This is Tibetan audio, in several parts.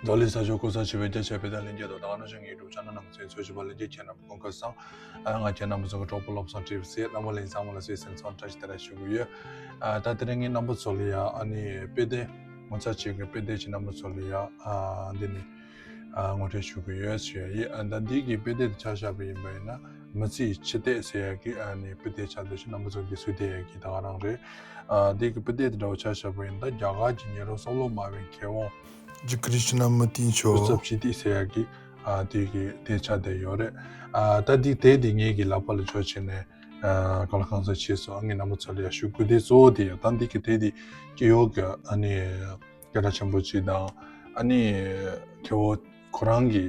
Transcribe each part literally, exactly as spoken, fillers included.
རྡོ་ལི་ས་ཕྱོགས་ཀུན་ས་ཆུ་བེད་རྒྱ་ཆེ་བེད་དང་ལེན་རྒྱ་དང་ད་ག་ནང་བཞིན་ངའི་སྒྲུབ་ཆ་ན་ནང་ཚན་འཚོལ་ཞིབ་པ་ལེན་རྒྱ་ཁྱེད་རྣམས་ཀུན་དགའ་བཟང་། ང་ཁྱེད་རྣམ་པ་ཚོ་གི་གྲོགས་པོ་བློ་བཟང་བཀྲ་ཤིས་ཟེར་རྣམ་པ་ལེན་ཚང་མ་ལ་སེམས་སེམས་ཚང་བཀྲ་ཤིས་བདེ་ལེགས་ཞུ་གི་ཡོད། ད་དེ་རིང་ངས་རྣམ་པ་ཚོ་ལ་ཡ་ཨ་ནི་དཔེ་དེབ་ངོ་མཚར་ཆེ་གི་དཔེ་དེབ་ཅིག་རྣམ་པ་ཚོ་ལ་ཡ་འདི་ནི་ངོ་སྤྲོད་ཞུ་གི་ཡོད་ཞུ་ཡ་ཡིན། ད་འདི་གི་དཔེ་དེབ་དེ་ཆ་བཞག་པ་ཡིན་པ་ཡིན་ན་མི་ཚེའི་འཆི་ལྟས་ཟེར་ཡ་གི་ཨ་ནི་དཔེ་དེབ་ཆགས་བསྡད་ཤག་རྣམ་པ་ཚོ་འདི་སུ་བལྟས་ཡ་གི་ད་ག་རང་རེད། འདི་གི་དཔེ་དེབ་དེ་འདྲ་བོ་ཆ་བཞག་པ་ཡིན་ན་ད་རྒྱ་གར་གྱི་ཉེ་རབས་བསམ་བློ་སྨྲ་བའི་མཁས་དབང་ཇི་ཀྲི་ཤི་ན་མུར་ཏི་མཆོག་གསུང་རྩོམ་ཞི་བདེ་ཟེར་ཡ་གི་ཨ་དེ་གི་དེ་ཆགས་བསྡད་ཡོད་རེད། ཨ་ད་དེ་དེ་དེ་ངེད་ཀྱི་ལག་པ་ལ་འབྱོར་བྱས་ནས་ཨ་གང་ལ་གང་འཚམ་བྱས་སོང་། ངས་རྣམ་པ་ཚོ་ལ་ཡ་ཞུ་དགོས་དེ་གཙོ་བོ་དེ་ཡོད། ད་འདི་གི་དེ་དེ་སྐྱེ་བོ་གི་ཨ་ནི་སྐད་གྲགས་ཆེན་པོ་ཅིག་དང་ཨ་ནི་ཁེ་བོ་ཁོ་རང་གི་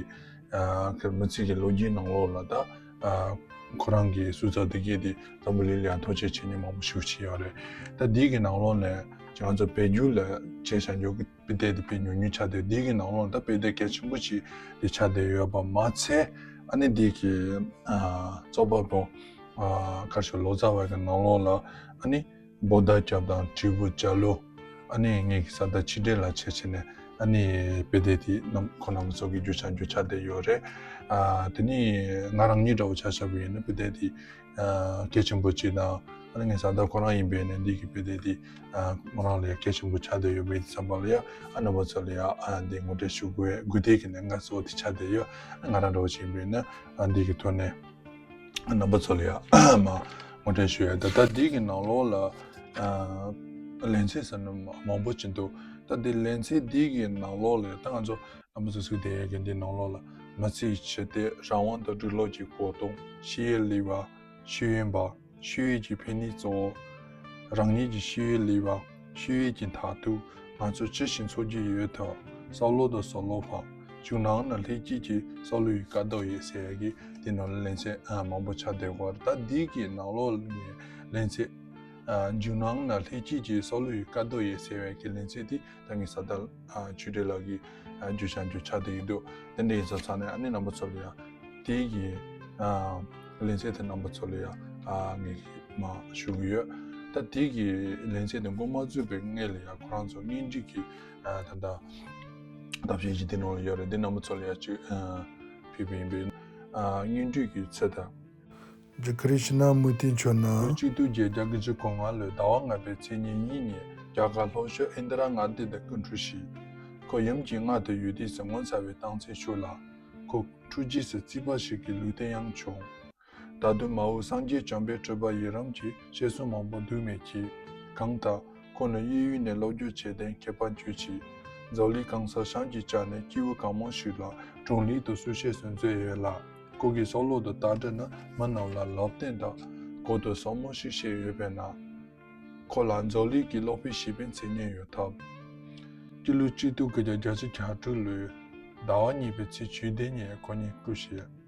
ཨ་མི་ཚེ་གི་ལོ་རྒྱུས་ནང་ལོགས་ལ་ད་ཨ་ཁོ་རང་གི་གསུང་རྩོམ་དེ་གས་དེ་འཛམ་བུ་གླིང་ལ་ཡང་ཐོགས་བཅད་བྱེད་མཁན་མང་པོ་ཞེ་པོ་ཅིག་ཡོད་རེད། ད་འདི་གི་ནང་ལོགས་ནས་ང་ཚོ་བོད་བརྒྱུད་ལ་བྱས་བཞག་རྒྱུ་གི་དཔེ་དེབ་དེ་དཔེ་ཉུང་ཉུང་ཆགས་བསྡད། འདི་གི་ནང་ལོགས་ད་དཔེ་དེབ་གལ་ཆེན་པོ་ཅིག་དེ་ཆགས་བསྡད་ཡོད་པ་མ་ཚད་ཨ་ནི་འདི་གི་ཨ་རྩོམ་པ་པོ་ཨ་ག་རེ་ཟེར་ལོ་ཙཱ་བ་གི་ནང་ལོགས་ལ་ཨ་ནི་བོ་དྷ་སྐྱབས་དང་དྲིལ་བུ་རྒྱ་ལོ་ཨ་ནི་ངེད་ཀྱི་ས་ད་ཆི་ཏྲེ་ལ་བྱས་བྱས་ནས་ཨ་ནི་དཔེ་དེབ་དེ་རྣམ་ཁོ་རྣམ་ཚོ་གི་རྒྱུ་ཆ་རྒྱུ་ཆ་དེ་ཡོད་རེད། ཨ་དེ་ནི་ང་རང་ཉིད་འདྲ་བོ་ཆ་བཞག་པ་ཡིན་ན་དཔེ་དེབ་དེ་ཨ་གལ་ཆེན་པོ་ཅིག་དང་ཨ་ནི་ངའི་བཟའ་ཟླ་ཁོ་རང་ཡིན་པས་ནས་འདི་གི་དཔེ་དེབ་དེ་ཨ་ཁོ་རང་ལ་ཡང་གལ་ཆེན་པོ་ཆགས་བསྡད་ཡོད་པའི་བསམ་པ་ལ་ཡང་ཨ་རྣམ་པ་ཚོ་ལ་ཡང་ཨ་འདི་ངོ་སྤྲོད་ཞུ་དགོས་དགོས་དེ་གི་གནད་འགག་གཙོ་བོ་དེ་ཆགས་བསྡད་ཡོད། ཨ་ང་རང་འདྲ་བོ་ཞིག་ཡིན་པས་ན་ཨ་འདི་གི་ཐོག་ནས་ཨ་རྣམ་པ་ཚོ་ལ་ཡང་མ་ངོ་སྤྲོད་ཞུ་ཡ། ད་ལྟ་འདི་གི་ནང་ལོགས་ལ་ཨ་ལེ་ཚན་ཟེར་ན་མང་པོ་ཅིག་འདུག་ད་འདི་ལེ་ཚན་འདི་གི་ནང་ལོགས་ལ་ད་ང་ཚོ་རྣམ་པ་ཚོ་གཟིགས་བསྡད་ཡས་ཀྱི་འདི་ནང་ལོགས་ལ་མི་ཚེའི་འཆི་ལྟས། རང་དབང་དང་འགྲོ་ལུགས་ཀྱི་གོ་དོན། ཤེས་ཡོན་ལེགས་པ། ཤེས་ཡོན་པ། ཤེས་ཡོན་གྱི་ཕན་ནུས་གཙོ་བོ། རང་ཉིད་ཀྱི་ཤེས་ཡོན་ལེགས་པ། ཤེས་ཡོན་གྱི་མཐར་ཐུག་ང་ཚོ་ཅི་ཞིག་འཚོལ་གྱི་ཡོད་ཐབས། བསམ་བློ་དང་བསམ་བློ་འཕར། འཇུག་སྣང་ནི་ལྷན་སྐྱེས་ཀྱི་བསམ་བློ་ཡི་དཀའ་སྡུག་ཡིན་ཟེར་ཡས་ཀྱི་འདི་ནང་ལ་ལེ་ཚན་ཨ་མང་པོ་ཆགས་བསྡད་ཡོད་རེད། ད་འདི་གི་ནང་ལོགས་ནས་ལེ་ཚན་ཨ་འཇུག་སྣང་ནི་ལྷན་སྐྱེས་ཀྱི་བསམ་བློ་ཡི་དཀའ་སྡུག་ཡིན་ཟེར་བའི་གི་ལེ་ཚན་དེ་ད་ངའི་བཟའ་ཟླ་ཨ་ཆོས་སྒྲོན་ལགས་ཀྱིས་ཨ་རྒྱུ་ཆ་རྒྱུ་ཆ་དེ་ཡིན་འདུག་དེ་འདྲ་ཡིན་ཙང་ཙང་ནས་ཨ་ནི་རྣམ་པ་ཚོ་ལ་ཡང་དེ་གི་ཨ་ལེ་ཚན་དེ་རྣམ་པ་ཚོ་ལ་ཡང་ཨ་ངས་མ་ཞུ་གི་ཡོད། ད་དེ་གི་ལེ་ཚན་དེ་འགོ་མ་བཙུགས་པའི་སྔོན་ལ་ཡང་ཁོ་རང་ཚོ་བརྙན་འཕྲིན་གྱི་ཨ་ད་ལྟ་ཐབས་ཤེས་ཀྱི་དེ་ནང་ལ་ཡོད་རེད། དེ་རྣམ་པ་ཚོ་ལ་ཡང་ཅིག་ཨ་ཕུལ་བ་ཡིན་པས། ཨ་བརྙན་འཕྲིན་གྱི་ཚེ་དང་། ཇི་ཀ་རི་ཤི་ན་མུར་ཏི་མཆོག་ནི། ལོ་གཅིག་སྟོང་བརྒྱད་བརྒྱ་དགུ་བཅུ་གོ་ལྔ་ལོའི་ཟླ་བ་ལྔ་པའི་ཚེས་ཉེར་གཉིས་ཉིན་རྒྱ་གར་ལྷོ་ཕྱོགས་ཨིན་དི་ར་མངའ་སྡེ་དུ་སྐུ་འཁྲུངས་ཤིང་། ཁོ་ཡུམ་གྱི་མངལ་དུ་ཡོད་དུས་སུ་ངོ་མཚར་བའི་རྟགས་མཚན་ཤོད་ལ། ཁོ་འཁྲུངས་རྗེས་སུ་རྩིས་པ་ཞིག་གི་ལུས་རྟེན་ཡང་བྱུང་། ད་དུང་མ་འོངས་སངས་རྒྱས་བྱོན་པའི་སྤྲུལ་པ་ཡི་རང་གི་བཤད་སྲོལ་མང་པོ་འདུག་མོད་ཀྱི། གང་ལྟར་ཁོ་ནི་གཡས་གཡོན་ནས་སློབ་སྦྱོང་བྱས་ཏེ་མཁས་པར་གྱུར་ཅིང་། མཛོ་ལི་གང་སར་ཞིང་གི་བཅར་ནས་སྐྱེས་བུ་གང་མང་ཞིག་ལ་སྒྲུང་ལུགས་དང་གསུང་བཤད་སོགས་མཛད་ཡོད་ལ། ཁོ་གི་བསམ་བློ་དང་ལྟ་གྲུབ་ནི་མི་རྣམས་ལ་ལམ་སྟོན་དང་གོ་རྟོགས་ཟབ་མོ་ཞིག་བྱས་ཡོད་པས་ན། ཁོ་ལ་མཛོ་ལི་གི་སློབ་དཔོན་ཞེས་པའི་མཚན་སྙན་ཡོད་སྟབས། སྤྱི་ལོ་གཅིག་སྟོང་དགུ་བརྒྱ་བརྒྱད་ཅུ་གྱ་དྲུག་ལོའི་ཟླ་བ་གཉིས་པའི་ཚེས་བཅུ་བདུན་ཉིན་ཁོ་ཉིད་སྐུ་གཤེགས།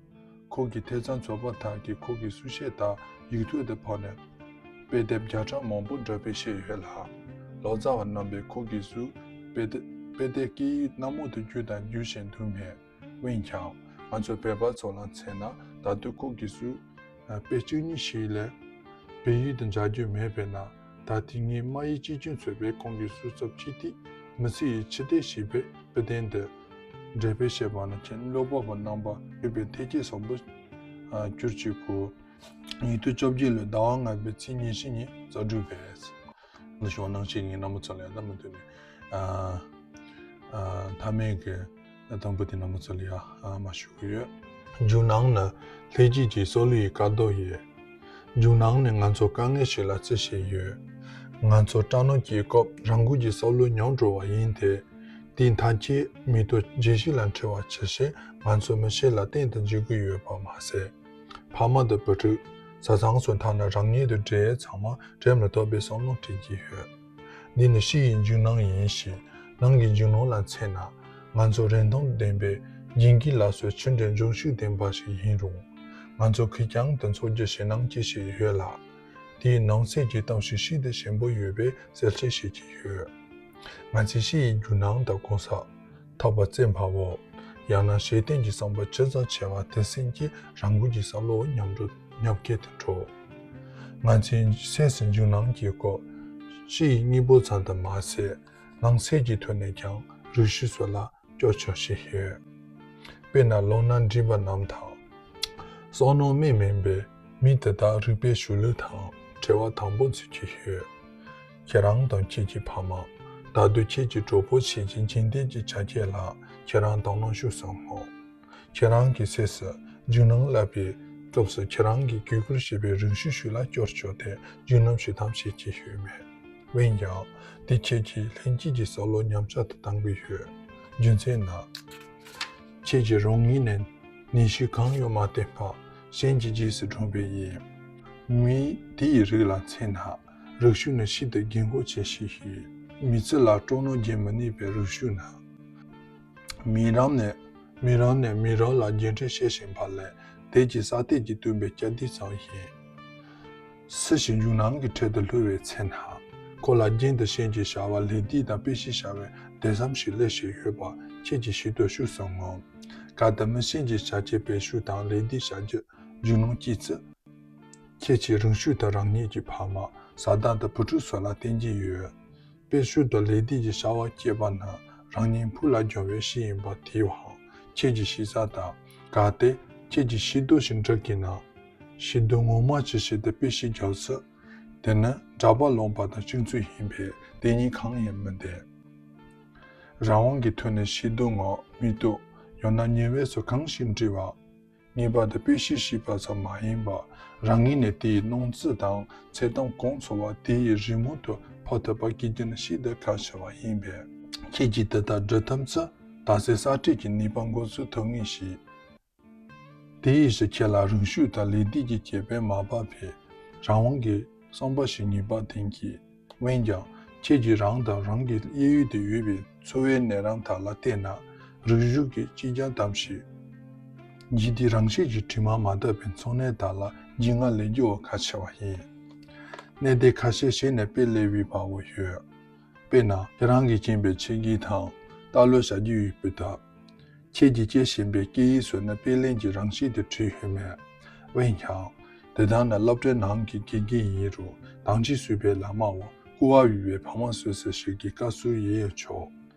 ཁོ་གི་ཐེབས་རྩ་ཚོགས་པ་དག་གིས་ཁོ་གི་གསུང་བཤད་དག་ཡིག་ཐོག་ཏུ་ཕབ་ནས་དཔེ་དེབ་བརྒྱ་ཕྲག་མང་པོ་འགྲེམས་སྤེལ་བྱས་ཡོད་ལ། ལོ་ཙཱ་བ་རྣམ་པས་ཁོ་གི་གསུང་དཔེ་དེབ་དཔེ་དེབ་སྐད་ཡིག་སྣ་མང་དུ་བསྒྱུར་དང་བསྒྱུར་བཞིན་འདུག་མོད། འོན་ཀྱང་ང་ཚོ་བོད་པ་ཚོ་ལ་མཚོན་ན་ད་དུང་ཁོ་གི་གསུང་དཔེ་བཅུ་གཉིས་ཤིག་ལས་བོད་ཡིག་ཏུ་སྦྱར་རྒྱུ་མེད་པས་ན། ད་ཐེངས་ངས་རྨ་ཡུལ་སྤྱི་ཁྱབ་ཚོགས་པས་ཁོང་གི་གསུང་རྩོམ་ཅི་ཐིག་མི་ཚེ་ཡི་འཆི་ལྟས་ཞེས་པའི་དཔེ་སྟོན་དེ་འགྲེམས་སྤེལ་བྱས་པ་ནི་ཁྱེད་ཀློག་པ་པོ་རྣམ་པ་ཡོད་པའི་ཐེག་ཆེན་བཟང་པོ་གྱུར་ཅིག་གོ། ཉིས་སྟོང་བཅོ་བརྒྱད་ལོའི་ཟླ་བ་ལྔ་པའི་ཚེས་ཉི་ཤུ་ཉིན་གསར་འགྲོས་པས། ལ་ཞོག་ནང་བཞིན་ངའི་རྣམ་པ་ཚོ་ལ་ཡང་ད་མུ་མཐུད་ནས་ཨ་ཨ་མཐའ་མའི་གི་དང་པོ་དེ་རྣམ་པ་ཚོ་ལ་ཡང་ཨ་མ་ཞུ་གི་ཡོད། འཇུག་སྣང་ནི་ལྷན་སྐྱེས་ཀྱི་བསམ་བློ་ཡི་དཀའ་སྡུག་ཡིན། འཇུག་སྣང་ནི་ང་ཚོ་དཀའ་ངལ་ཞིག་ལ་བརྩི་བཞིན་ཡོད། ང་ཚོ་སྐྲག་སྣང་སྐྱེས་སྐབས་རང་འགུལ་གྱིས་བསམ་བློ་ཉམས་འགྲོ་བ་ཡིན་ཏེ། དེའི་མཐའ་སྐྱེལ་མི་ཐོག་རྗེས་ཤུལ་ལ་འཁྲིད་པ་ཇི་བཞིན་ང་ཚོ་མི་ཤེས་ལ་གཏན་དུ་འཇུག་གི་ཡོད་པ་མ་ཟད། ཕ་མ་དང་བུ་ཕྲུག་བཟའ་ཚང་སོགས་ཐ་ན་རང་ཉིད་དང་འབྲེལ་ཡོད་ཚང་མ་དྲན་མི་ཐུབ་པའི་བསམ་བློ་འཁྲིད་ཀྱི་ཡོད། འདི་ནི་ཕྱི་ཡི་འཇུག་སྣང་ཡིན་ཞིང་ནང་གི་འཇུག་སྣང་ལ་མཚོན་ན། ང་ཚོ་རིན་ཐང་ལྡན་པའི་བརྒྱུད་འགྱུར་ལ་སོགས་ཆུ་འདྲའི་འབྱུང་ཤུགས་ལྡན་པ་ཞིག་ཡིན་རུང་། ང་ཚོ་ཁེར་རྐྱང་དུ་འཚོ་རྒྱུ་ཞེད་སྣང་སྐྱེ་བཞིན་ཡོད་ལ། དེའི་ནང་གསེས་ཀྱི་གཏམ་ཞིག་ཤིན་ཏུ་ཞིམ་པོ་ཡོད་པའི་གསལ་བཤད་བྱེད་ཀྱི་ཡོད། ང་ཚོས་ཕྱི་ཡི་འཇུག་སྣང་དང་གང་ཟག་ཐོབ་པ་བཙན་འཕར་བོ། ཡང་ན་ཞེ་བརྟན་གྱི་བསམ་པ་ཇི་ཙམ་ཆེ་བ་དེ་སེམས་ཀྱི་རང་འགུལ་གྱི་བསམ་བློ་ཉམས་འགྲོ་ཉམས་སྐྱེད་དུ་འགྲོ། ང་ཚོའི་སེམས་སུ་འཇུག་སྣང་གི་སྐོར་ཕྱི་ཡི་དངོས་པོ་ཙམ་དུ་མ་ཟད། ནང་གསེས་ཀྱི་ཐོག་ནས་ཀྱང་རིགས་ཤིག་སོགས་ལ་ སྐྱོར་ཆོག་ཅེས་ཡོད། དཔེར་ན་ལོ་ན་འགྲིག་པ་རྣམས་དང་། བསོད་ནམས་དམིགས་མིན་པའི་མི་དེ་དག་རིག་པའི་གཞུང་ལུགས་དང་བྲལ་བ་དང་པོ་ཚུལ་གྱིས་ཡོད། ཁྱེད་རང་དང་ཁྱེད་ཀྱི་ཕ་མ། ད་དུང་ཁྱེད་ཀྱི་གྲོགས་པོ་བཅས་ཀྱི་འཇིག་རྟེན་གྱི་བྱ་བྱེད་ལ་ཁྱེད་རང་དང་ནང་ཞུགས་སོང་ངོ་། ཁྱེད་རང་གི་སེམས་སུ་རྒྱུགས་ལམ་བསླབ་པའི་སྐབས་སུ་ཁྱེད་རང་གིས་གུས་བཀུར་བྱེད་པའི་རང་གཤིས་ཤིག་ལ་སྐྱོར་ཆོག་སྟེ་རྒྱུགས་ལམ་ཞིག་ཐམས་ཅད་ཀྱི་ཡོད་མེད། འོན་ཀྱང་དེ་ཁྱེད་ཀྱི་ལྷན་སྐྱེས་ཀྱི་བསམ་བློ་ཉམས་ཆག་ཏུ་བཏང་གི་ཡོད། རྒྱུ་མཚན་ནི། ཁྱེད་ཀྱིས་རང་ཉིད་ནས་ནུས་ཤུགས་གང་ཡང་མ་བསྟེན་པར་གཞན་གྱི་རྗེས་སུ་འབྲངས་པས་ཡིན། མི་དེ་ཡི་རིགས་ལ་མཚོན་ན་རིག་ཤུགས་ནི་ཤིན་ཏུ་རྒན་གོག་ཆེ་ཞིག་ཡིན། མི་ཚེ་ལ་སྤྲོ་སྣང་རྒྱས་མི་ནུས་པའི་རིག་ཤུགས་ནི། མི་རང་ནས་མི་རང་ནས་མི་རང་ལ་རྒྱུན་འབྲས་བཤད་བཞིན་པ་ལས་དེ་གྱི་ས་སྟེང་གིས་བཏུམས་པའི་སྐྱ་ཐིག་ཙམ་ཡིན། སུ་ཞིག་རྒྱུགས་ལམ་གྱི་ཁྲོད་དུ་ལྷུང་བའི་ཚེ་ན། ཁོ་ལ་རྒྱུན་དུ་གཞན་གྱིས་བྱ་བ་ལེགས་སྒྲིག་དང་དཔེ་བཤེར་བྱ་བའི་དད་སེམས་ཤིག་སླེབས་བཞིན་ཡོད་པ་ཁྱེད་ཀྱིས་ཤེས་རྟོགས་ཤུགས་སུ་འོང་། གལ་ཏེ་མི་གཞན་གྱི་བྱ་བྱེད་དཔེ་བཤེར་དང་ལེགས་སྒྲིག་བྱ་རྒྱུར་རྒྱུགས་ལམ་སྐྱེས་ཚེ། ཁྱེད་ཀྱིས་རང་ཤུགས་དང་རང་ཉིད་ཀྱི་ཕ་མ་བཟའ་ཟླ་དང་བུ་ཕྲུག་སོགས་ལ་བསྟན་གྱི་ཡོད། དཔེ་བཤེར་དང་ལེགས་སྒྲིག་གི་བྱ་བ་སྐྱེས་པ་ནི་རང་ཉིད་ཕུགས་ལ་སྦྱོར་བའི་གཞི་ཡིན་པ་དེའང་ཁྱེད་ཀྱིས་ཤེས་ས་དང་། གལ་ཏེ་ཁྱེད་ཀྱིས་ཤེས་རྟོགས་ཤིག་འགྲུབ་ཀྱི་ན། ཤེས་རྟོགས་ངོ་མ་ཅི་ཞིག་ཏུ་དཔེ་བཤེར་རྒྱག་ཚེ། དེ་ནི་གྲྭ་པ་ལོངས་པ་དང་གཅིག་མཚུངས་ཡིན་པས་དེ་གཉིས་གང་ཡང་མི་ལྡན། རང་དབང་གི་ཐོག་ནས་ཤེས་རྟོགས་ངང་མི་རྟོགས། ཡང་ན་ཉེ་བའི་སོ་གང་ཞིག་འབྲི་བ། ངེས་པར་དུ་དཔེ་བཤེར་ཞིག་པ་ཙམ་མ་ཡིན་པར་རང་ངོས་ནས་དེའི་སྣང་ཚུལ་དང་འཚོལ་སྟངས་གང་འཚོལ་བ་དེ་ཡི་རི་མོ་དུ་ཕབ་ཐུབ་པ་སྐྱེ་རྒྱུ་ནི་ཤིན་ཏུ་གལ་ཆེ་བ་ཡིན་པས། ཁྱེད་ཀྱིས་དེ་ལྟར་འབྲི་ཐུབ་ཚེ་ད་གཟོད་གསར་གཏོད་ཀྱི་ནུས་པ་འགོ་ཚུགས་ཐུབ་ངེས་ཤིང་། དེ་ཡི་ཕྱིར་ཁྱེད་ལ་རང་ཤུགས་དང་ལེགས་སྒྲིག་གི་ཁེ་ཕན་མ་སྤངས་པའི་རང་དབང་གི་བསམ་པ་ཞིག་ངེས་པར་ལྡན་གྱི། འོན་ཀྱང་ཁྱེད་ཀྱིས་རང་དང་རང་གི་གཡས་གཡོན་དུ་ཡོད་པའི་འཚོ་བའི་གནས་རིམ་དག་ལ་བལྟས་ན་རིག་གཞུང་གི་སྤྱི་རྒྱ་ཙམ་ཞིག་འཇིག་རྟེན་རང་བཞིན་གྱི་དྲི་མ་མ་དག་པའི་འཚོ་གནས་དག་ལ་རྒྱུས་མངའ་ལེན་རྒྱུ་བ་གལ་ཆེ་བ་ཡིན། གནད་དོན་ཁ་ཤས་ཤིག་ནས་དཔེ་ལེན་པའི་བར་བོ་ཡོད། དཔེར་ན་ཁྱེད་རང་གིས་མཁྱེན་པའི་ཆོས་བརྒྱུད་དང་རྟ་ལོ་བྱ་རྒྱུད་ཡོད་པའི་ཐབས། ཁྱེད་ཀྱིས་སྐྱེ་བཞིན་པའི་སྐད་ཡིག་སོགས་ནི་དཔེ་ལེན་གྱི་རང་བཞིན་དུ་བྲིས་ཡོད་མེད། འོན་ཀྱང་། དེ་དག་ནི་སློབ་གྲྭའི་ནང་གི་དགེ་རྒན་ཡིན་རུང་དང་ཅི་གསོས་པའི་བླ་མའོ་སྐུ་དབང་ཡོད་པའི་ཕ་མ་སོ་སོ་ཞིག་གི་བཀའ་སྲོལ་ཡིན་ཡང་ཆོག་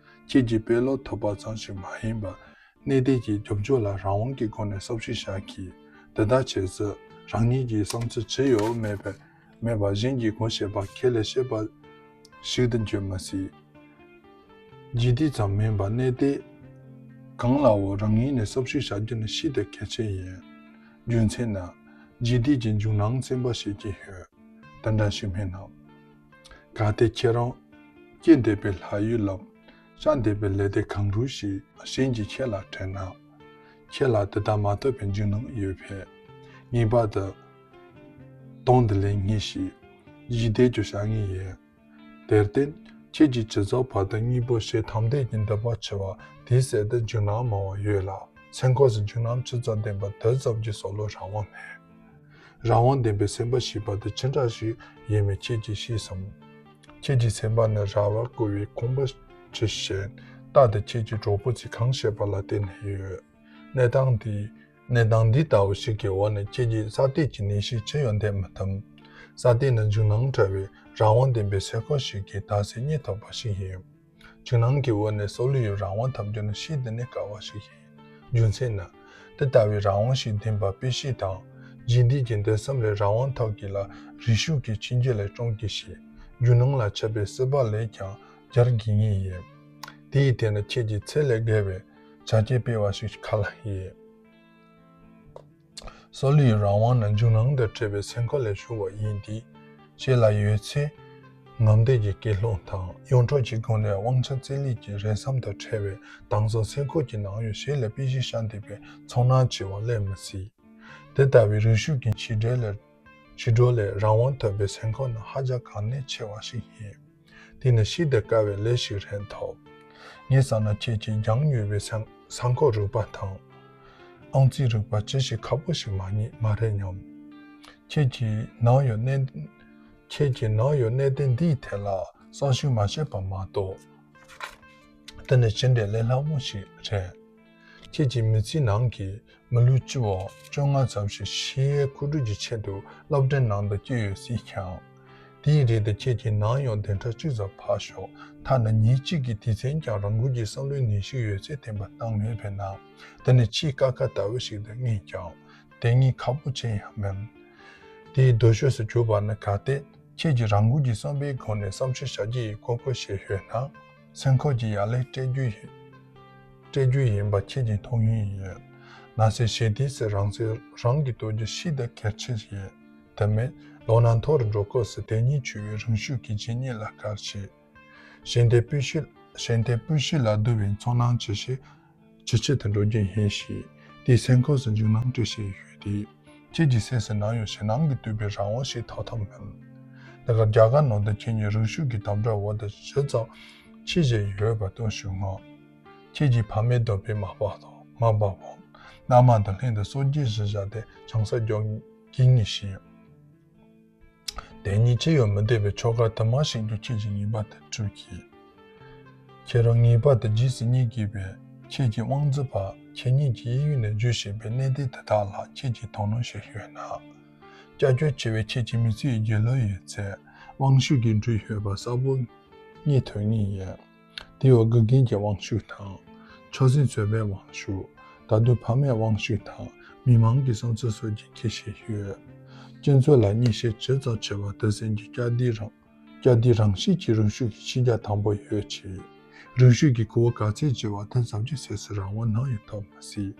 ཁྱེད་ཀྱིས་དཔེ་ཀློག་ཐུབ་པ་ཙམ་ཞིག་མ་ཡིན་པར། གནད་དོན་གྱི་རྒྱབ་ལྗོངས་ལ་རང་དབང་གི་སྒོ་ནས་བསམ་གཞིག་བྱ་གི། དེ་ལྟར་བྱས་ཚེ་རང་ཉིད་ཀྱི་བསམ་ཚུལ་ཇི་ཡོད་མེད་པའི་མེད་པར་གཞན་གྱིས་གང་བཤད་པ་ཁས་ལེན་བྱེད་པ་ཞིག་ཏུ་འགྱུར་མི་སྲིད། འཇིག་རྟེན་ཙམ་མིན་པར་གནད་དོན་གང་ལའང་རང་ངོས་ནས་བསམ་གཞིག་བྱ་རྒྱུ་ནི་ཤིན་ཏུ་གལ་ཆེ་ཡིན། རྒྱུ་མཚན་ནི། འཇིག་རྟེན་གྱི་རྒྱུགས་ལམ་ཚན་པ་ཞིག་ཀྱང་ཡོད། དེ་འདྲ་ཞིག་མིན་ནམ། གལ་ཏེ་ཁྱེད་རང་སྐྱེས་འདས་པའི་ལྷ་ཡུལ་ལམ། ཤི་འདས་པའི་ལས་དོན་གང་རུང་ཞིག་གཞན་གྱིས་ཁྱེད་ལ་སྤྲད་ན། ཁྱེད་ལ་དེ་ལྟར་མ་ཐུབ་པའི་རྒྱུགས་ལམ་ཡོད་པས། ངེས་པར་དུ་དོན་དེ་ལེན་ངེས་ཤིག་འཇིག་རྟེན་གྱི་བྱ་ངན་ཡིན། དེར་བརྟེན་ཁྱེད་ཀྱིས་ཇི་ཙམ་བར་དུ་དངོས་པོ་ཞེས་ཐམས་ཅད་ཀྱི་འདོད་པ་ཆེ་བ་དེའི་ཟད་དུ་རྒྱུགས་ལམ་མང་བ་ཡོད་ལ། སེམས་ཁམས་སུ་རྒྱུགས་ལམ་ཆུ་ཚད་ལྡན་པ་དེ་ཙམ་གྱི་བསམ་བློ་རང་དབང་མེད། རང་དབང་ལྡན་པའི་སེམས་པ་ཞེས་པ་དེ་ཅི་འདྲ་ཞིག་ཡིན་མིན་ཁྱེད་ཀྱིས་ཤེས་སམ། ཁྱེད་ཀྱི་སེམས་པ་ནི་ར་བས་བསྐོར་བའི་ཁང་པ་ཇི་བཞིན། རྟག་ཏུ་ཁྱེད་ཀྱི་གྲོགས་པོ་ཚོས་གང་བཤད་པ་ལ་བརྟེན་ནས་ཡོད། གནས་སྟངས་འདི། གནས་སྟངས་འདི་ལྟ་བུ་ཞིག་གི་འོག་ནས་ཁྱེད་ཀྱིས་ས་སྟེང་གི་ནུས་ཤུགས་ཅི་ཡང་འདོན་མི་ཐུབ། ས་སྟེང་ནི་རྒྱུགས་ལམ་བྲལ་བའི་རང་དབང་ལྡན་པའི་སེམས་ཁམས་ཤིག་གིས་ད་གཟོད་རྙེད་ཐུབ་པ་ཞིག་ཡིན། རྒྱུགས་ལམ་གྱི་འོག་ནས་སྲོག་ལུས་ཡི་རང་དབང་ཐོབ་རྒྱུ་ནི་ཤིན་ཏུ་ནས་དཀའ་བ་ཞིག་ཡིན། རྒྱུ་མཚན་ནི། དེ་ལྟ་བུའི་རང་དབང་ཞིག་འདིན་པ་དཔེ་བཤེར་དང་། རྗེས་འདེད་ཀྱི་འདོད་སེམས་ལས་རང་དབང་ཐོབ་གི་ལ་རེ་ཞུགས་ཀྱི་ཆིངས་རྒྱུ་ལས་སྐྲོང་གི་ཞིང་རྒྱུ་ནོར་ལ་ཆགས་པའི་སྲིད་པ་ལས་ཀྱང་རྒྱལ་དགོས་ངེས་ཡིན། དེ་ཡི་དེ་ནི་ཁྱེད་ཀྱི་ཚེ་ལས་བརྒལ་བའི་བྱ་བྱེད་སྤེལ་བ་ཞིག་ག་ལ་ཡིན། སྲོག་ལུས་ཡི་རང་དབང་ནི་རྒྱུ་ནོར་དང་བྲལ་བའི་སེམས་ཁམས་ལས་བྱུང་བ་ཡིན་ཏེ། ཞེ་ལ་ཡོད་ཚད་ངམ་དད་ཀྱི་སྐྱེ་སློང་དང་ཡོངས་གྲགས་ཀྱི་སྒོ་ནས་དབང་ཆ་རྩིས་ལེན་གྱི་རེ་ཚེམ་དང་བྲལ་བའི་དྭངས་གཙང་སེམས་ཁམས་ཀྱི་ནང་ཡོད་ཞེ་ལ་དཔེ་གཞི་བཞག་འདས་པའི་ཚོར་སྣང་ཆེ་བ་སླེབས་མི་སྲིད། དེ་ལྟ་བུའི་རིག་གཞུང་གི་བྱེ་བྲག་ལས་བྱེ་བྲག་ལས་རང་དབང་ཐོབ་པའི་སེམས་ཁམས་ནི་ཧ་ཅང་གལ་གནད་ཆེ་བ་ཞིག་ཡིན། དེ་ནི་ཤིན་ཏུ་དཀའ་བའི་ལས་ཤིག་རེད་འདུག་ངས་བསམ་ན་ཁྱེད་ཀྱིས་སྦྱང་མྱོང་བའི་སེམས་སེམས་ཁམས་རིག་པ་དང་། ཨང་རྩིས་རིག་པ་ཅི་ཞིག་ཁག་པོ་ཞིག་མ་རྙེད་མ་རེད་སྙམ། ཁྱེད་ཀྱིས་ནམ་ཡང་གནད་ཁྱེད་ཀྱིས་ནམ་ཡང་གནད་དོན་འདིའི་ཐད་ལ་བསམ་གཞིག་མ་བྱས་པ་མ་གཏོགས། དེ་ནི་ཇི་འདྲའི་ལས་སླ་མོ་ཞིག་རེད། ཁྱེད་ཀྱིས་མི་ཚེའི་ནང་གི་མི་ལོ་བཅུ་བ་བཅོ་ལྔ་ཙམ་ཞིག་ཤེས་ཡོན་མཁོ་སྤྲོད་ཀྱི་ཆེད་དུ་སློབ་གྲྭའི་ནང་དུ་བསྐྱོད་ཡོད་སྲིད་ཀྱང་། དེའི་རིགས་དེ་ཁྱེད་ཀྱིས་ནམ་ཡང་བདུན་ཕྲག་གཅིག་ཙམ་ཕར་ཞོག་ཐ་ན་ཉིན་གཅིག་གི་དུས་ཚོད་ཀྱང་རང་འགུལ་གྱིས་བསམ་བློའི་ནུས་ཤུགས་ཡོད་ཚད་ལྡན་པ་བཏང་མེད་པས་ན། དེ་ནི་ཆེས་ཀ་ཁ་ལྟ་བུ་ཞིག་ཏུ་ངེས་ཀྱང་། དེ་ངས་ཁག་པོ་ཅི་ཡང་མིན། དེའི་རྡོ་ཤོས་སུ་གྱུར་པ་ནི་གལ་ཏེ་ཁྱེད་ཀྱིས་རང་འགུལ་གྱིས་བསམ་པའི་སྒོ་ནས་བསམ་ཤེས་བྱ་རྒྱུ་ཡི་གོ་སྐབས་ཤིག་ཡོད་ན། སེམས་ཁམས་ཀྱི་ཡར་ལངས་སྤྲད་རྒྱུ་ཡིན། སྤྲད་རྒྱུ་ཡིན་པ་ཁྱེད་ཀྱིས་མཐོང་མྱོང་ཡོད། ན་ཚའི་ཞི་བདེ་སུ་རང་ཚོད་རང་གིས་གཏོད་རྒྱུ་ཤིན་ཏུ་གལ་ཆེ་ཡོད། དེ་མིན་ལོ་ན་མཐོ་རུ་འགྲོ་སྐབས་སུ་དེ་ཉིད་འཆི་བའི་རང་ཤུགས་ཀྱི་ཇི་སྙེད་ལ་དཀར་ཆེ། ཞི་བདེ་སྤུན་ཤུགས་ཞི་བདེ་སྤུན་ཤུགས་ལ་བསྡུ་བའི་ཚོར་སྣང་ཆེ་ཞིང་ཇེ་ཆེ་དུ་འགྲོ་རྒྱུ་ཡིན་ཞེས་དེའི་སེམས་ཁམས་སུ་འཇིགས་སྣང་སྤྲད་བཞིན་ཡོད་དེ། ཁྱེད་ཀྱི་སེམས་སུ་ནམ་ཡང་ཞེད་སྣང་གིས་བཏུམས་པའི་རང་དབང་ཞིག་ཐོབ་ཐབས་མིན། དེ་གར་རྒྱ་གར་ནང་དུ་ཁྱེད་ཉིད་རང་ཤུགས་ཀྱི་དམ་དྲག་འོག་ཏུ་ཇི་ཙམ་འཆི་བཞིན་ཡོད་པ་སྟོན་ཞུ་ངོ་། ཁྱེད་ཀྱི་ཕ་མའི་སྡོམ་པའི་མ་པ་དང་མ་པ་བམ། མནའ་མ་དང་ལྷན་དུ་སྲོག་གཅོད་བྱས་བཞག་སྟེ་ཆང་ས་རྒྱག་གི་ངེས་ཤིང་། དེ་ཉིད་ཅི་ཡང་མི་བདེ་བའི་ཆོ་ག་དུ་མ་ཞིག་ཏུ་ཁྱེད་ཀྱིས་ངེས་པར་དུ་གྲུབ་ཀྱིས། ཁྱེད་རང་ངེས་པར་དུ་རྗེས་སུ་སྙེག་དགོས་པས་ཁྱེད་ཀྱི་དབང་འཛིན་པ་ཁྱེད་ཉིད་ཀྱི་གཡས་གཡོན་ནས་བརྒྱུད་བཞིན་པའི་གནད་དོན་དེ་དག་ལ་ཁྱེད་ཀྱིས་དོ་སྣང་བྱས་ཡོད་ན། ཀྱག་ཀྱོག་ཆེ་བའི་ཁྱེད་ཀྱི་མི་ཚེའི་རྒྱུ་ལོ་ཡོད་ཚད་དབང་ཤུགས་ཀྱིས་འགྲུལ་ཡོད་པ་གསལ་པོ་རྙེད་ཐུབ་ངེས་ཡིན། དེ་བས་དགེ་རྒན་གྱི་དབང་ཤུགས་དང་། ཆོས་སྲིད་ཚོགས་པའི་དབང་ཤུགས། ད་དུང་ཕ་མའི་དབང་ཤུགས་དང་མི་མང་གི་བསམ་ཚུལ་སོགས་ཀྱིས་ཁྱེད་ཤེས་ཡོད། སྤྱི་ཚོགས་ལ་མཉེས་ཤས་ཇི་ཙམ་ཆེ་བ་དེ་ཙམ་གྱིས་སྐྱ་དེའི་རང་སྐྱ་དེའི་རང་བཞིན་གྱི་རང་ཤུགས་ཀྱི་ཤེས་རྒྱ་དམ་པོ་ཡོད་ཅིང་། རང་ཤུགས་ཀྱི་ཁུར་བོ་ག་ཚད་ཆེ་བ་དེ་ཙམ་གྱིས་སེམས་སུ་རང་དབང་ནམ་ཡང་ཐོབ་མི་སྲིད།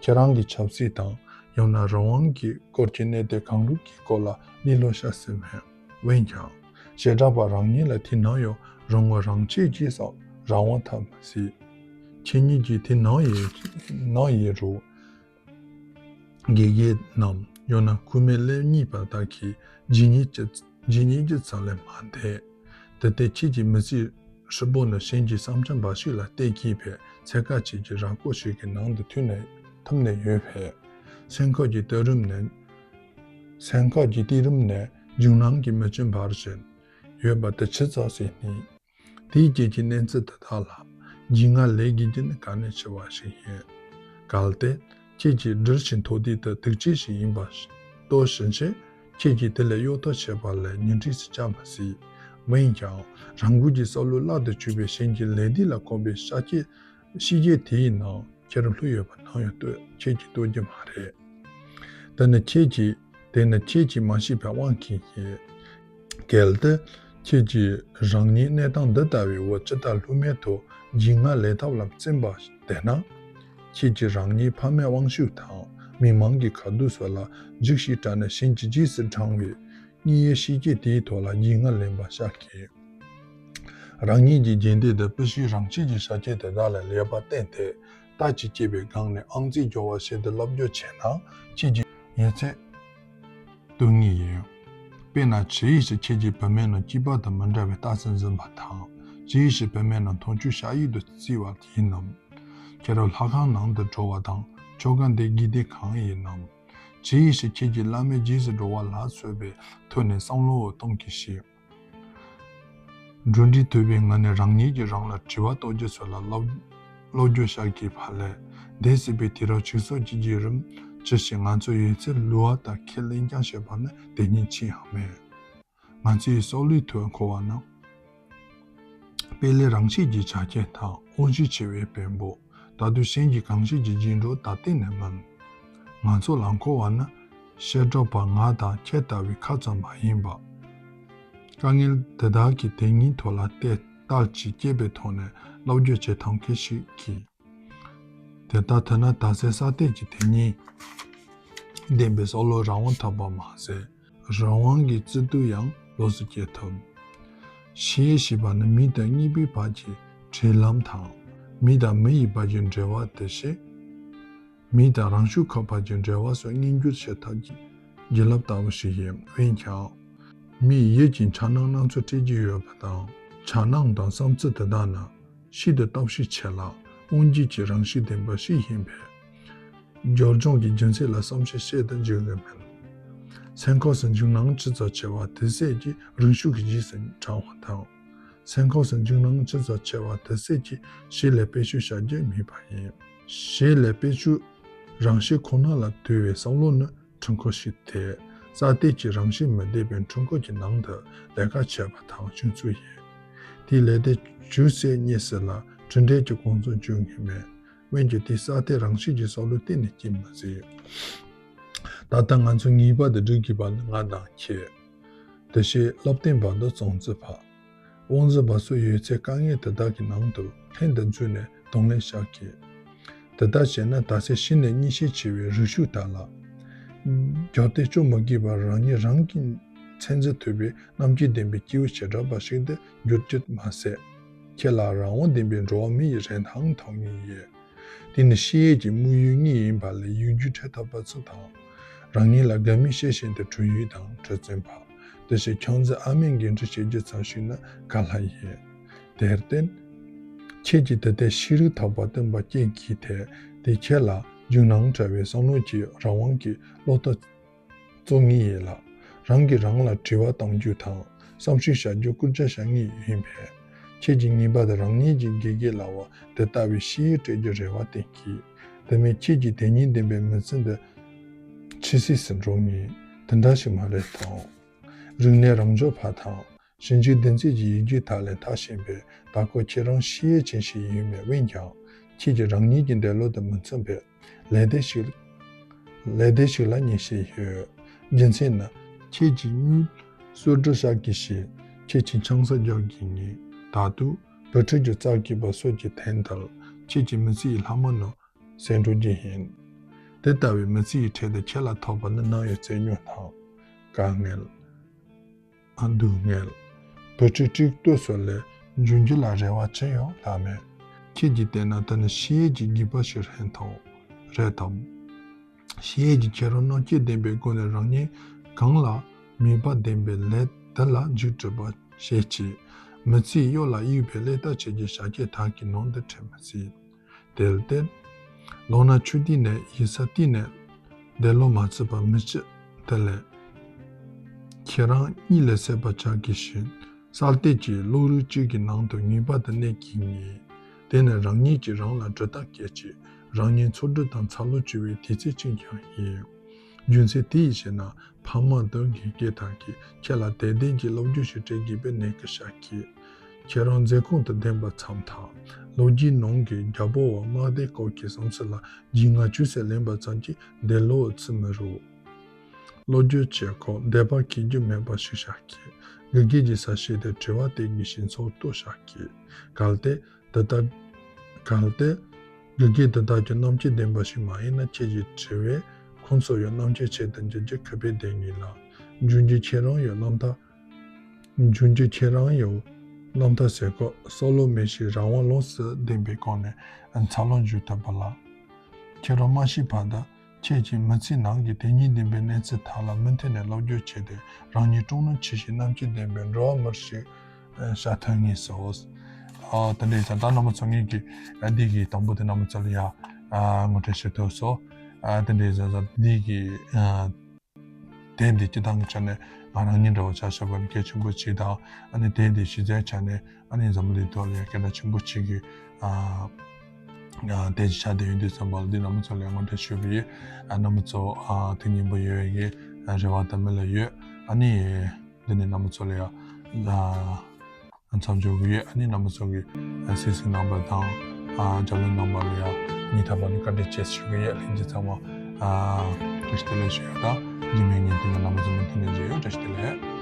ཁྱེད་རང་གི་ཆབ་སྲིད་དང་ཡང་ན་རང་དབང་གི་སྐོར་གྱི་གནད་དོན་གང་རུང་གི་སྐོར་ལ་གླེང་སློང་བྱ་སྲིད་མོད། འོན་ཀྱང་། བྱེ་བྲག་པ་རང་ཉིད་ལ་དེ་ནམ་ཡང་རང་ངོ་རང་ཆས་ཀྱིས་སོགས་རང་དབང་ཐོབ་མི་སྲིད། ཁྱེད་ཉིད་ཀྱིས་དེ་ནམ་ཡིན་ནམ་ཡིན་རུང་། དགེ་རྒན་ནམ་ཡང་ན་ཁུག་མའི་སླེབས་ཉེས་པ་དག་གིས་ཇི་སྙེད་ཅི་ཇི་སྙེད་ཅི་ཙམ་ལས་མ་འདས། དེ་ལྟར་ཁྱེད་ཀྱི་མི་ཚེ་ཧྲིལ་པོ་ནི་གཞན་གྱི་བསམ་འཆར་འབའ་ཞིག་ལ་བརྟེན་གྱིས་པའི་འཚོ་ག་ཅིག་གི་ར་སྐོར་ཞིག་གི་ནང་དུ་ཐུག་ནས་ཐུག་ནས་ཡོད་པས། སེམས་ཁམས་ཀྱི་དུས་རིམ་ནས། སེམས་ཁམས་ཀྱི་དུས་རིམ་ནས་འཇིགས་སྣང་གི་མེ་ལྕེ་འབར་བཞིན་ཡོད་པ་དེ་ཇི་ཙམ་ཞིག་ནི། དེའི་རྐྱེན་གྱིས་གནས་ཚུལ་དེ་དག་ལ་འཇིགས་སྣང་ལས་བརྒལ་རྒྱུ་ནི་གལ་གནད་ཆེ་བ་ཞིག་ཡིན། གལ་ཏེ་ཁྱེད་ཀྱིས་སྒྲིལ་ཞིང་མཐོ་དུས་དེ་དུག་ལྕེ་ཞིག་ཡིན་པ་རྟོགས་ཕྱིན་ཆད་ཁྱེད་ཀྱིས་དེ་ལས་གཡོལ་ཐབས་བྱེད་པ་ལས་ཉོན་སྒྲིག་སུ་བྱ་མི་སྲིད། འོན་ཀྱང་རང་འགུལ་གྱིས་བསམ་བློའི་བླ་དུ་གྱུར་པའི་གཞན་གྱི་ལས་སྡུག་ལ་གོམས་པའི་ཤ་སྐྱེས་ཤི་རྒྱུ་དེའི་ནང་ཁྱེད་རང་ལྷུང་ཡོད་པ་ནམ་ཡང་ལྟོས་ཁྱེད་ཀྱིས་ལྟོས་རྒྱུ་མ་རེད། དེ་ནི་ཁྱེད་ཀྱིས་དེ་ནི་ཁྱེད་ཀྱིས་མ་ཤེས་པའི་དབང་གིས་ཡིན། གལ་ཏེ་ཁྱེད་ཀྱིས་རང་ཉིད་གནས་སྟངས་འདི་ལྟ་བུའི་འོག་ཇི་ལྟར་ལྷུང་མིན་དུ་འཇིགས་སྣང་ལས་ཐབས་ལ་བརྩོན་པ་བསྟེན་ན། ཁྱེད་ཀྱིས་རང་ཉིད་ཕ་མའི་དབང་ཤུགས་དང་མི་མང་གི་ཁ་རྡུང་སོགས་ལ་འཇིགས་ཤིང་སྐྲག་ནས་གཞན་གྱི་རྗེས་སུ་འབྲང་བའི་གཉིད་ཡུལ་ཤི་སྐྱེས་དེའི་ཐོག་ལ་འཇིགས་སྣང་ལེན་པ་བྱ་གི། རང་ཉིད་ཀྱི་རྒྱུན་ལྡན་དུ་སྤུ་ཤུའི་རང་བཞིན་གྱི་བྱ་སྤྱོད་དེ་དག་ལ་ལེགས་པར་བསྟེན་ཏེ་ལྟ་ཅི་སྐྱེས་པའི་སྒང་ནས་ཨང་རྩིས་སྦྱོར་བ་བྱེད་དུ་སློབ་སྦྱོང་བྱས་ན་ཁྱེད་ཀྱི་ཡོན་ཚད་སྟོན་ངེས་ཡིན། དཔེར་ན་ཇི་ཡིན་ཞིག་ཁྱེད་ཀྱིས་བུད་མེད་རྣམས་སྐྱེས་པ་དང་མི་འདྲ་བའི་རྟགས་སུ་འཛིན་པ་དང་ཇི་ཡིན་ཞིག་བུད་མེད་རྣམས་མཐོང་ཆོས་ཞབས་གཡས་དུ་བརྩི་བ་ཡིན་ནམ། ཁྱེད་རང་ལྷ་ཁང་ནང་དུ་འགྲོ་བ་དང་ཆོ་ག་འདི་དགེ་སྡིག་གང་ཡིན་ནམ། ཇི་ཡིན་ཞིག་ཁྱེད་ཀྱིས་བླ་མའི་རྗེས་སུ་འགྲོ་བ་ལ་སོགས་པའི་ཐོག་ནས་བསམ་བློ་གཏོང་གི་ཞིག་འགྲོ་འདྲི་དོད་པའི་ངང་ནས་རང་ཉིད་ཀྱིས་རང་ལ་དྲི་བ་གཏོང་རྒྱུ་ཚོ་ལ་སློབ་སློབ་སྦྱོང་བྱ་དགོས་པ་ལས། འདས་ཟིན་པའི་དུས་རབས་ཆིག་སོ་གཅིག་གི་རིང་ཇི་ཞིག་ང་ཚོ་ཡོད་ཚད་བསླུ་བ་དང་ཁས་ལེན་རྐྱང་བྱེད་པ་ནི་དེ་ཉིད་ཅི་ཡང་མེད། ང་ཚོའི་སྲོག་བླུའི་ཐོག་འཁོར་བ་ན། དཔེ་ལས་རང་བཞིན་གྱི་ཆ་རྐྱེན་དང་དབང་ཤུགས་ཆེ་བའི་བེམ་པོ། ད་དུང་གཞན་གྱི་གང་ཞིག་གི་རྗེས་འགྲོ་ད་གཏན་ནས་མིན། ང་ཚོ་ལ་འཁོར་བ་ནི་བཤད་གྲོགས་པ་ང་དང་ཁྱེད་ལྟ་བུའི་ཁ་ཙམ་མ་ཡིན་པ། དཀའ་ངལ་དེ་དག་གི་དེ་ཉིད་ཐོག་ལ་བལྟས་བལྟ་ཅིག་སྐྱེས་པའི་ཐོག་ནས་སློབ་སྦྱོང་བྱེད་ཐུབ་མཁན་ཞིག་གིས། དེ་ལྟར་ཐོན་ན་ད་གཟོད་ས་སྟེང་གི་དེ་ཉིད་ལྡན་པའི་བསམ་བློ་རང་དབང་ཐོབ་པ་མ་ཟད། རང་དབང་གི་བརྩེ་དུང་ཡང་ལོགས་སུ་སྐྱེ་ཐུབ། ཤེས་ཡོན་ཞེས་པ་ནི་མི་དང་གཉིས་པོའི་བར་གྱི་འབྲེལ་ལམ་དང་། མི་དང་མི་ཡི་བར་གྱི་འབྲེལ་བ་དེ་བཞིན། མི་དང་རང་ཤུགས་ཁོ་པ་གྱི་འབྲེལ་བ་སོགས་མངོན་འགྱུར་བྱེད་ཐབས་ཀྱི་བརྒྱུད་རིམ་ལྟ་བུ་ཞིག་ཡིན། འོན་ཀྱང་། མིའི་ཡིད་ཀྱི་འཆར་སྣང་སྣ་ཚོགས་སྤྲད་ཀྱི་ཡོད་པ་དང་། འཆར་སྣང་དང་བསམ་ཚུལ་དེ་དག་ནི་ཤིན་ཏུ་སྟོབས་ཤུགས་ཆེ་ལ་དབང་སྒྱུར་གྱི་རང་བཞིན་ལྡན་པ་ཞིག་ཡིན་པས། སྦྱོར་སྦྱོང་གི་རྒྱུ་མཚན་ལ་བསམ་ཤེས་བྱེད་དུ་འཇུག་གི་མིན། སེམས་ཁམས་སུ་འཇིགས་སྣང་ཇི་ཙམ་ཆེ་བ་དེ་ཟད་ཀྱི་རང་ཤུགས་ཀྱི་རྗེས་སུ་འབྲང་བ་དང་། སེམས་ཁམས་སུ་འཇིགས་སྣང་ཇི་ཙམ་ཆེ་བ་དེ་ཟད་ཀྱི་གཞི་ལས་དཔེ་ཤུགས་བྱ་རྒྱུ་མེད་པ་ཡིན། གཞི་ལས་དཔེ་ཤུགས་རང་གཞི་ཁོ་ན་ལ་དུལ་བའི་བསམ་བློ་ནི་འཕྲུལ་འཁོར་ཞིག་སྟེ། རྩ་དེ་གྱི་རང་བཞིན་མི་བདེ་བའི་འཕྲུལ་འཁོར་གྱི་ནང་དུ་ལས་ཀ་བྱས་པ་དང་བྱུང་ཚུལ་ཡིན། དེའི་ལས་དེ་བྱུས་ཚད་གཉིས་སུ་ལ་གྲུབ་འབྲས་ཀྱི་གོ་མཚོན་གཅོད་ངེས་མེད། འོན་ཀྱང་དེའི་རྩ་དེ་རང་བཞིན་གྱི་བསམ་བློ་གཏན་ནས་སྐྱེ་མི་སྲིད། ད་ལྟ་ང་ཚོ་ངེས་པར་དུ་སྒྲུབ་དགོས་པ་ནི་ང་དང་ཁྱེད། དེ་བཞིན་སློབ་སྟོན་པ་དང་ཙོང་ཙི་ཕ། དབང་འཛིན་པ་སོགས་ཡོད་ཚད་དཀའ་ངལ་དེ་དག་གི་ནང་དུ་ལྷན་དུ་འཛུལ་ནས་གདོང་ལེན་བྱ་དགོས། དེ་ལྟར་བྱས་ན་ད་ཆ་གཞི་ནས་གཉེན་བཤེས་ཆེ་བའི་རིགས་ཞུགས་དག་ལ། རྒྱབ་རྟེན་བཅོལ་མི་དགོས་པར་རང་ཉིད་རང་གིས་མཚན་འཛིན་ཐུབ་པའི་རྣམ་དཔྱོད་ལྡན་པའི་སྐྱེས་བུ་བྱེ་བྲག་པ་ཞིག་ཏུ་འགྱུར་རྒྱུ་མ་ཟད། ཁྱེད་ལ་རང་དབང་ལྡན་པའི་འགྲོ་བ་མི་ཡི་རིན་ཐང་ཐོབ་ངེས་ཡོད། དེ་ནི་ཤེས་ཡས་ཀྱི་དམིགས་ཡུལ་གཉིས་ཡིན་པ་ལས་ཡིག་རྒྱུགས་འཕྲོད་ཐུབ་པ་ཚོ་དང་། རང་ཉིད་ལ་དགའ་མོས་བྱེད་བཞིན་དུ་བྲོས་ཡུལ་དང་གྲུ་འཛིན་པ། དེ་བཞིན་ཁྱོད་ཚོས་ཨ་མའི་འགན་འཁྲི་བྱེད་རྒྱུ་ཙམ་ཞིག་ནི་ག་ལ་ཡིན། དེར་བརྟེན། ཁྱེད་ཀྱིས་དེ་ལྟའི་ཤེས་རིག་ཐོགས་པ་སྟོན་པ་རྐྱེན་གྱིས་ཐད་དེ་ཁྱེད་ལ་རྒྱུགས་སྣང་བྲལ་བའི་བསམ་བློ་གྱི་རང་དབང་གི་བློ་སྟོབས་བཙུགས་ངེས་ཡིན་ལ། རང་གིས་རང་ལ་དྲི་བ་གཏོང་རྒྱུ་དང་བསམ་གཞིག་བྱ་རྒྱུ་བཀོད་སྒྲིག་བྱ་ངེས་ཡིན་པས། ཁྱེད་ཀྱིས་ངེས་པར་དུ་རང་ཉིད་ཀྱི་དགེ་རྒན་ལ་བ་དེ་ལྟ་བུའི་ཤེས་ཡོན་སྤྲད་རྒྱུ་རེ་བ་བསྟན་གྱིས། དེ་མིན་ཁྱེད་ཀྱིས་དེ་ཉིད་བདེན་པའི་མི་ཚེ་འདི་ཕྱི་སྲིད་སུ་འགྲོ་ངེས་དེ་འདྲ་ཞིག་མ་རེད་དམ། རིག་གནས་རང་སྦྱོང་པ་དང་ཞིབ་འཇུག་བདུན་ཚིགས་ཀྱི་ཡིག་རྒྱུགས་དག་ལས་ཐར་བཞིན་པའི་ད་ཁོ་ཁྱེད་རང་ཤེས་ཡོན་ཅན་ཞིག་ཡིན་མེད་འོན་ཀྱང་ཁྱེད་ཀྱིས་རང་ཉིད་ཀྱི་འདོད་བློ་དང་མི་མཚུངས་པའི་ལས་སྡེ་ཞིག་ལས་སྡེ་ཞིག་ལ་ངེས་ཤེས་ཡོད། རྒྱུ་མཚན་ནི་ཁྱེད་ཀྱིས་དངུལ་གསོག་སྒྲིག་བྱ་དགོས་ཤེས། ཁྱེད་ཀྱིས་ཆང་ས་རྒྱག་དགོས་ངེས། ད་དུང་བུ་ཕྲུག་གི་རྩ་སྐྱིད་པ་སོགས་ཀྱི་དོན་དག་ཁྱེད་ཀྱི་མི་ཚེ་ཡི་ལྷ་མོ་ནང་གསལ་འགྲོ་རྒྱུ་ཡིན། དེ་ལྟ་བུའི་མི་ཚེ་ཡི་ཁྲོད་དུ་ཁྱེད་ལ་ཐོབ་པ་ནི་ནམ་ཡང་རྩོད་རྙོག་དང་དཀའ་ངལ། སྡུག་བསྔལ། བུ་ཕྲུག་གཅིག་ལྟོས་སོགས་ལས་འབྱུང་རྒྱུ་ལ་རེ་བ་ཅི་ཡང་ལྷག་མེད། ཁྱེད་ཀྱིས་བལྟས་ན་དེ་ནི་ཤེས་ཡོན་གྱི་རྒྱུད་པ་ཞིག་རེད་དམ། རེད་དམ། ཤེས་ཡོན་གྱི་ཁྱེད་རང་རྣམ་དཔྱོད་ལྡན་པའི་སྒོ་ནས་རང་ཉིད་གང་ལ་མོས་པ་ལྡན་པའི་ལས་དེ་ལ་མཇུག་སྒྲིལ་བ་བྱེད་ཅིག་མི་ཚེའི་གཡོ་ལ་གཡུག་པའི་ལས་ལྟ་བྱེད་ཀྱི་བྱ་སྤྱོད་དག་གི་ནང་དུ་ཁྲིད་མི་སྲིད། དེར་བརྟེན། ལོ་ན་ཆུང་དུས་ནས་ཡིན་ས་དུས་ནས་འདས་ལོ་མ་ཚུད་པ་མི་སྤྱི་དེ་ལས། ཁྱེད་རང་གཉིད་ལས་སད་པ་བྱ་དགོས་ཤིང་གསལ་བཏབ་ཀྱི་བློ་རིག་གཅིག་གི་ནང་དུ་ངེས་པར་དུ་གནས་དགོས་ངེས། དེ་ནི་རང་ཉིད་ཀྱིས་རང་ལ་གྲུ་ཐག་བཅད་ཅིང་རང་ཉིད་འཚོ་སྒྲུབ་དང་འཚར་ལོངས་བྱེད་པའི་དུས་ཚོད་ཅིག་ཀྱང་ཡིན། རྒྱུ་མཚན་དེ་ཡིས་བྱས་ན་ཕ་མ་དང་དགེ་རྒན་དག་གིས་ཁྱེད་ལ་དད་ལྡན་གྱི་སློབ་སྦྱོང་ཞིག་སྤྲད་དགོས་པའི་གནད་འགག་བཞག་གིས། ཁྱེད་རང་མཛད་ཁང་དུ་བསྡད་པ་མཚམས་དང་ལོ་རྒྱུས་ནང་གི་རྒྱལ་པོ་བ་དམག་སྡེ་སྐོར་གྱི་བསམ་ཚུལ་ལ་རྒྱུས་མངའ་ཅུང་ཟད་ལེན་པ་ཙམ་གྱིས་འདས་ལོ་ཚུད་མི་རུང་། བློ་སྦྱོང་བྱེད་སྐབས་འདས་པ་འཁྱེར་རྒྱུ་མེད་པ་ཞིག་བཞག་གིས། དགེ་རྒན་གྱི་ས་ཞིག་ཏུ་དྲི་བ་དེ་དགོས་ཤིང་ཚོགས་གཏོགས་བཞག་གིས། གལ་ཏེ། དེ་ལྟར། གལ་ཏེ། དགེ་རྒན་དེ་དག་ཀྱང་རྣམ་དཔྱོད་ལྡན་པ་ཞིག་མ་ཡིན་ན་ཁྱེད་ཀྱི་དྲི་བས་ཁོང་ཚོ་ཡང་རྣམ་དཔྱོད་ཆེད་དུ་འགྱུར་རྒྱུ་ཁེ་ཕན་ལྡན་ངེས་ལ། འབྱུང་འགྱུར་ཁྱེད་རང་ཡང་རྣམ་ཐར། འབྱུང་འགྱུར་ཁྱེད་རང་ཡང་རྣམ་ཐར་ཟེར་སྐབས་བསམ་བློ་མེད་ཞིང་རང་དབང་ལོངས་སུ་ལྡན་པའི་སྒོ་ནས་འཚར་ལོངས་འབྱུང་ཐུབ་པ་ལ། ཁྱེད་རང་མ་ཤི་བར་དུ། ཁྱེད་ཀྱིས་མི་ཚེའི་ནང་གི་དོན་སྙིང་ལྡན་པའི་གནས་ཚུལ་དག་ལ་མུ་མཐུད་ནས་སློབ་སྦྱོང་བྱས་ཏེ་རང་ཉིད་སྤྲང་གནོན་ཆེ་ཞིང་རྣམ་དཔྱོད་ལྡན་པའི་འགྲོ་བ་མི་ཞིག་ཨ་ཤར་ཐོན་ངེས་སོ། ཨ་དེ་འདྲ་ཡིན་ཙང་ད་རྣམ་པ་ཚོ་ངེད་ཀྱི་ཨ་འདི་གི་དང་པོ་དེ་རྣམ་པ་ཚོ་ལ་ཡ་ཨ་ངོ་སྤྲོད་ཞུ་ཐུབ་སོང་། ཨ་དེ་འདྲ་ཡིན་ཙང་འདི་གི་ཨ་དེབ་འདི་སྤྱི་བཏང་གི་ཆ་ནས་ང་རང་ཉིད་འདྲ་བོ་ཆ་བཞག་པ་ནི་གལ་ཆེན་པོ་ཅིག་དང་ཨ་ནི་དེབ་འདི་གཞི་རྩའི་ཆ་ནས། ཨ་ནི་འཛམ་བུ་གླིང་ཐོག་ལ་ཡང་སྐད་གྲགས་ཆེན་པོ་གཅིག་གི་ཨ་ཨ་དེབ་ཅིག་ཆགས་བསྡད་ཡོད་དུས་ཙམ་པ་ལ་འདི་རྣམ་པ་ཚོ་ལ་ཡང་ངོ་སྤྲོད་ཞུས་པ་ཡིན། ཨ་རྣམ་པ་ཚོ་ཨ་ཐུགས་མཉེས་པོ་ཡོད་ཡ་གི་ཨ་རེ་བ་དང་མི་ལ་ཡོད། ཨ་ནི་འདི་ནས་རྣམ་པ་ཚོ་ལ་ཡང་ཨ་མཚམས་འཇོག་གི་ཡོད། ཨ་ནི་རྣམ་པ་ཚོ་གི་ཨ་གསན་གཟིགས་གནང་བ་དང་ཨ་རྒྱབ་ལོན་གནང་བ་ལ་ཡང་སྙིང་ཐག་པ་ནས་བཀའ་དྲིན་ཆེ་ཞུ་གི་ཡོད། ལྷན་རྒྱས་ཚང་མ་ཨ་བཀྲ་ཤིས་བདེ་ལེགས་ཞུ་ཡ་དང་རྗེས་མའི་བརྙན་ཐུང་ལ་རྣམ་པ་ཚོ་མུ་མཐུད་ནས་མཇལ་ཡོང་། བཀྲ་ཤིས་བདེ་ལེགས།